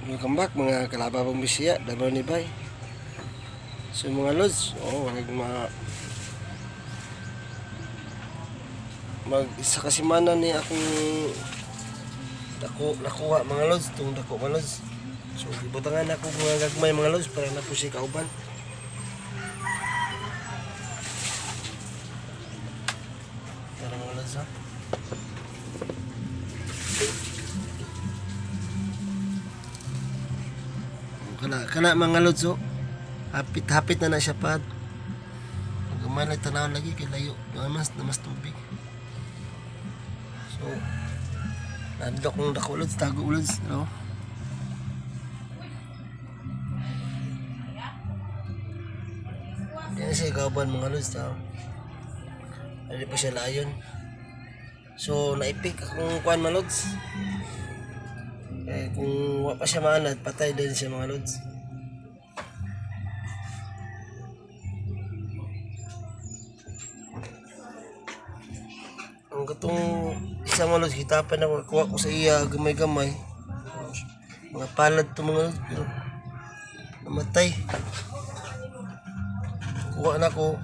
Welcome back, mga kalababang Bisaya, Davao ni Bay. So mga lods, oh, wag ma mag isa ka semana ni akong dako nakuha, mga lods, tong dako, mga lods. So gibutangan ako mga gagmay, mga lods, para na po siya kauban. Tara, mga lods, ha. Kana kana, mga lods, oh. Hapit hapit na na siya pad. Gamay lang tanaw lagi kay layo. Mas na mas tubig. So nandok kong dako, lods, tago, lods, no? Yan siya kauban, mga lods, tao. Hindi pa siya layon. So naipik akong kuan, mga lods. Eh, kung wa pa siya maanad, patay din siya, mga lods. Ang katong isa, mga lods, hitapan ako, kuha ko sa iya, gamay-gamay. Mga palad to, mga lods, pero namatay. Kuha na ko.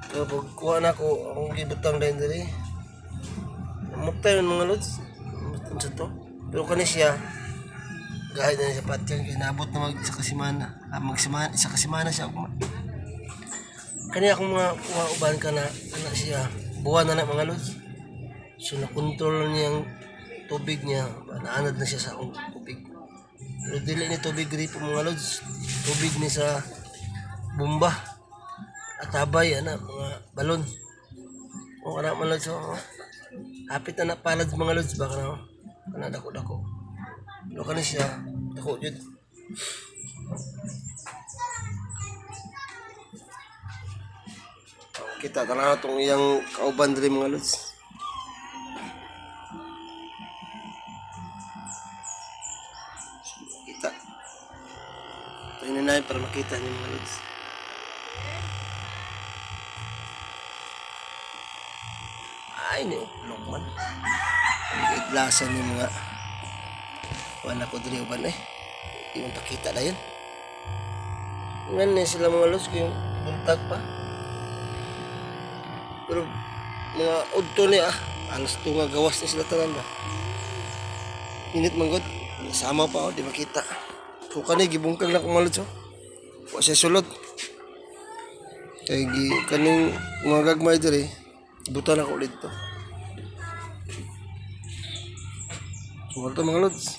Pero pag kuha na ko, akong gibutang din diri. Namatay yun, mga lods. Namatay sa to. Pero kani siya, gahit na siya patyan, kaya naabot na mag isa ka semana. Ah, magsimana, isa ka semana siya. Kani akong mga kuha uban ka na, ana siya, buwan na na, mga lods. So nakontrol niya ang tubig niya, naanad na siya sa akong tubig. Pero dili ni tubig gripo, mga lods, tubig ni sa bomba. Atabay, ana, mga balon. O kana, mga lods, oh. Hapit na na palad, mga lods, baka na, oh. Kana dako dako. Pero kani siya, dako jud. Kita tanaw tong iyang kauban diri, mga lods. Kita. Ito yun na para makita niyo, mga lods. Ay, ni uplok man. Ang itlasan ni mga wala ko diri uban eh. Di mo pakita na yun. Ngan ni sila, mga lods, kung buntag pa. Pero mga udto ni ah, alas 2 nga gawas ni sila tanan ba. Init man gud. Sama pa oh, di makita. So kani gibungkag na kong mga lods oh. Wa siya sulod. Kay gi kaning mga gagmay diri, butan ako dito. So wala to, mga lods.